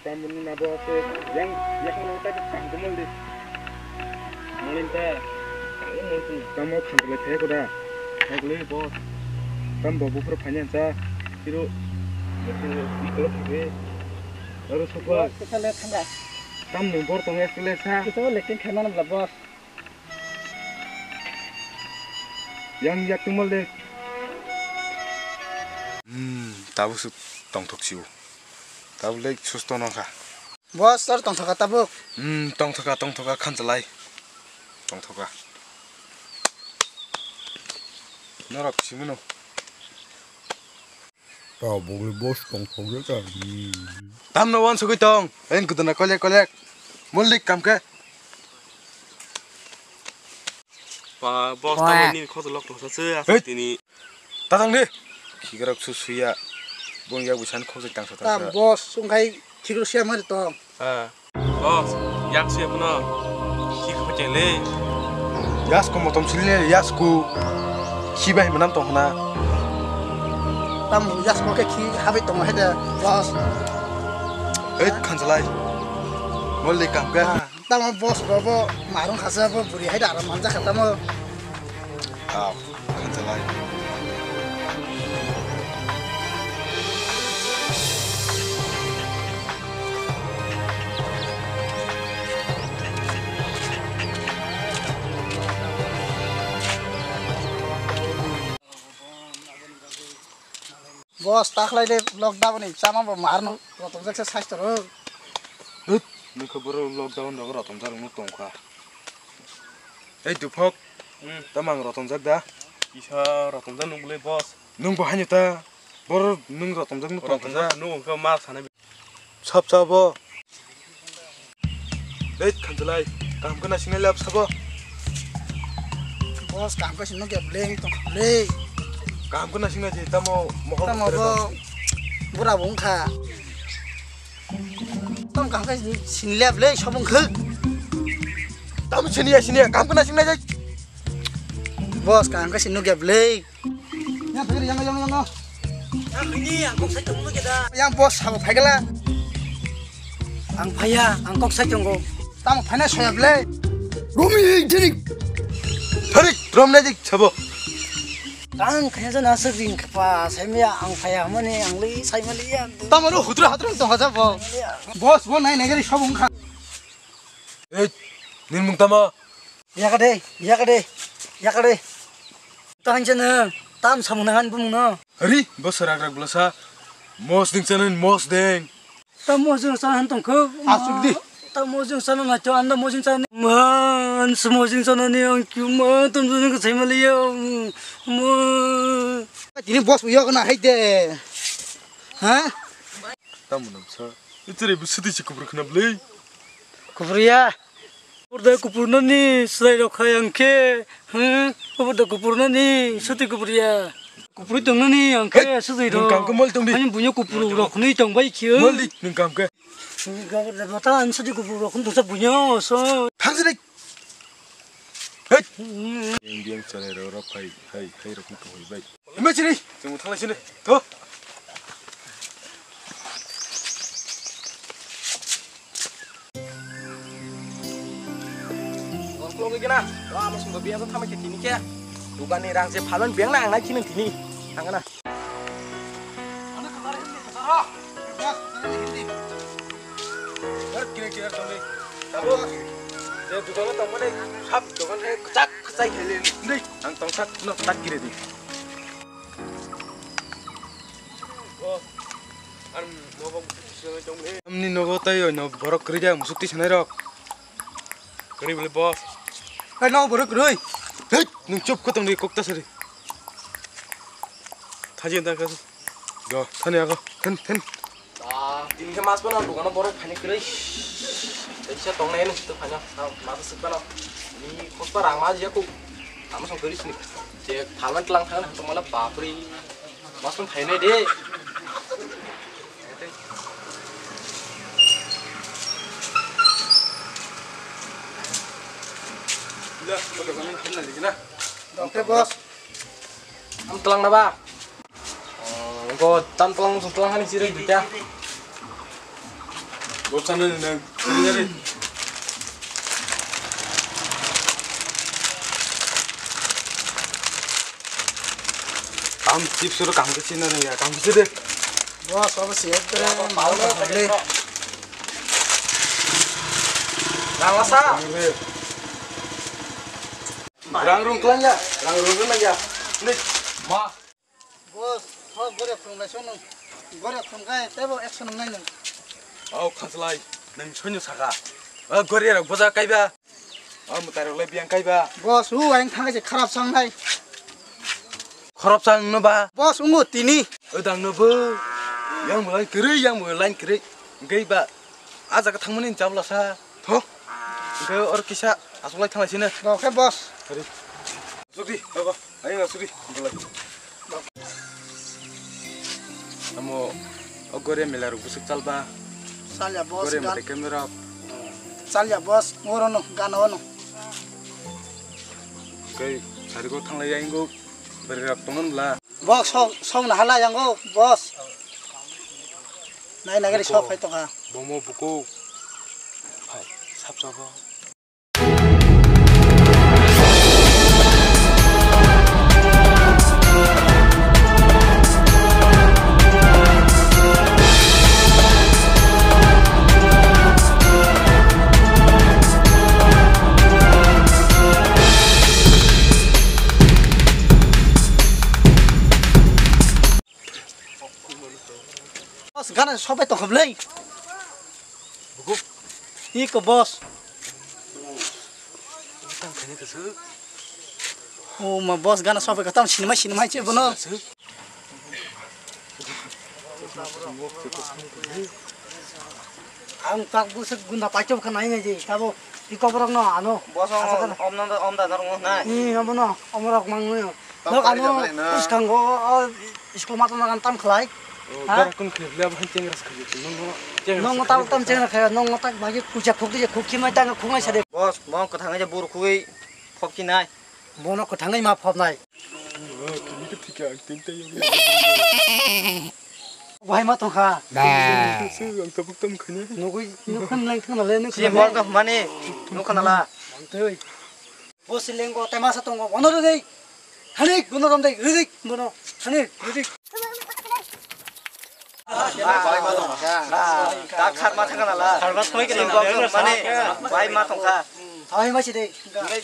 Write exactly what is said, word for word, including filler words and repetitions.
Tamoni na bo se yang, yang no ta tang ko mol de. Molin ta. Tamo khangle the ko da. Khangle bo. Tam bo bufur phanya cha. Tiro. Tiro. Tiro. Aro sofa. Kita le thanga. Tam nung bor tong ek le sa. Kita le tin khaman bla boss. Yang yak tumal de. Hmm, tabuk suk tongthok siu. Tabuk le susto nongkha. Boss, tor tongthoka tabuk. Hmm, tongthoka, tongthoka, khanjalai. Tongthoka. Norok simino. Tabuk le boss tongthok ya ta. Hmm. Tamno wan sugui tong. En kudana kolek kolek. Mollik kam ke. Ba, boss, tamo nini khoto lok tongsa se, aswk tini. Tatang de. Khikrok su suya. Bong ya busan khok tang sa tang sa. Tam boss, sungkai khikrok suya mari tong. Ah. Boss, yak suya puno. Khik khocheng le. Yas ko motom sil le, yas ko. Khi bai manam tong na. Tam yas ko ke khi habai tong hai de, boss. Hei, khanjalai. Mollik kam ke. Ah. Tamo boss bo, bo marung khasa bo buri hai da aram manja kha tamo. Ah, khanjalai. Boss, takhlai de lockdown ni chama bo marno rotom jak se saisto ro. Dut, nungkha boro lockdown rok rotom jak rok tongkha. Ei Duphok, hmm, tamang rotom jak da? Kisa rotom jak nung bole boss. Nung bo haino ta, boro nung rotom jak nung tongkha. Rotom jak nung kha ma sana. Sab sabo. Dei khanjalai, kaham khe naisingna le sabo. Boss, kaham khe sini nukya bwle, tong bwle. Kaham khe naisingna je tamo mohor. Tamo bo bura bo wngkha. Tamo kaham khe sini le bwle, sabo wngkha. Tamo sini ya, sini ya, kaham khe naisingna je. Boss, kaham khe sini nukya bwle. Yang phaikha, yang, yang, yang, yang. Yang ini, ang kok sai tongmo keda. Yang boss sabo phaikhala. Ang phaiya, ang kok sai tongo. Tamo phaina soya bwle. Rumi, jenik. Tharik, romna dik sabo. Ang khaya jana aswk ring kapa, saimaya ang phaiya hamani, ang li saimaliya. Tamo ro hudra hudra tongkha jabo. Boss, bo nai nai gari sabo wngkha. Ei, nini mung tamo? Yakade, yakade, yakade. Tang jana, tam samung nangan bumung no. Ari, bo serak rak belasa. Mos ding sana, mos ding. Tam mos ding sana tong kho. Asuk di. Tam mos ding sana na cho, anda mos ding sana. Man, mos ding sana ni ang kyu man, tam sana ke sai maliya. Man. Tini boss yo kana hai de. Ha? Tam nam sa. Itire bu sudi si kubur khna bwle. Kubur ya. Kubur da kupur nani, slai rok khai ang khe, hmm, kubur da kupur nani, suti kubur ya. Kupur tong nani ang khe, hey, suti rok. Nung kam khe mol tong di. Ani bunyo kupur rok nui tong bai khe. Mol di, nung kam khe. Kubur da bata an suti kupur rok nung sa bunyo so. Thang sini. Hey. Hmm. Yang yang chale rok rok khai, khai, khai rok nung tong bai. Ima chini, chwng thangla chini. Tho. Ngongklong gina, wa masung babi asa thama ke tini ke. Dukan ni rang se phalan biang na ang nai chini tini. Thangana. Kira kira tong ni. Tabo. Je dukan tong mane sab dukan hai kachak kachai khele. Ni ang tong sak no tak kire di. Amni nogo tai oino borok kwrwi de musuk twi sanai rok. Kwrwi bole boss. Hai no borok kwrwi. Hei, nwng chup kho tong di kok ta sari. Thaji anta ka. Go, thani ago. Than, than. Ah, tini khe mas bano dogano borok phani kwrwi. Teisa tongnai nung tu phano. Mas sik bano. Ni khospa rang ma jiya ku. Tamo song kwrwi sini. Je phalan tlang thang tong mala bapri. Mas phainai de. Oke, bos. Am tlang na ba? Go tam tlang, tlang hani sirek dita. Bos sana ni nang. Kam chips ro kam kisi na ya, kam kisi de. Bos, abo si ekdom. Rang lasa. Rang rung klan ya, rang rung rung ya. Ni. Ma. Bos, ho gore phung lai sono. Gore phung kai tebo action nai nang. Au khaslai, nang sono saka. O gore rok boja kaiba. O mutai rok le biang kaiba. Bos, u aing thang je kharap sang nai. Kharap sang no ba. Bos, ungo tini. O dang no bo. Yang bo line kiri, yang bo line kiri. Gaiba. A jaga thangmani chabla sa. Tho. Hingke or kisa asolai thanglai sini. Rok khe boss. Hari. Sukri, baba. Ayo sukri. Belai. Amo o gore mela rok busuk chalba. Chalya boss. Gore gan. Mate camera. Chalya boss. Ngoro no gana ono. Kai sari ko thanglai yang go. Beri rok tongon bla. Boss, sok, sok na hala yang go, boss. Nai nagari sok phai tongkha. Bomo buku. Phai, sap sabo. Boss, gana sopai tongkha bwlai. Buku. Iko boss. Tang khaini kasu. O ma boss gana sopai katam sinimai sinimai che bono. Kasu. Ang tak busuk gunda paichok khanai nai je tabo iko borok no ano. Boss, asa om, kana. Om nanda, om dada rong nai. Ni omono omorok mang no. Dok ano, belai na. Bwskango, o, o, school mata nagan tam khlai. O, ha? Gara kun khlai bwlai, abo hai chengra se khlai, nung, nung, chengra se khlai. Nung tak tam chengra khlai, nung tak bagi kucha khuk dije, khuk chimai tang khuk nai sade. Boss, mo kwthang je buru khugui phop chinai. Bono kwthang nai ma phop nai. O, tini khe thika, ang tin tai. Bahai ma tongkha. Ba. Ang tabuk tam khani. Nugui, nukhan lang thang le, nukhan. Si bol to mani, nukhan la. Mangtoi. Bo si lenggo, tai masa tongo, bono rwdi. Hanik, bono romdai, rwdi, bono. Hanik, rwdi. Bai ma tongkha. Ta khar ma thangkha nala. Khar ma thoi kena. Mane, bai ma tongkha. Thoi ma si de. Ngai.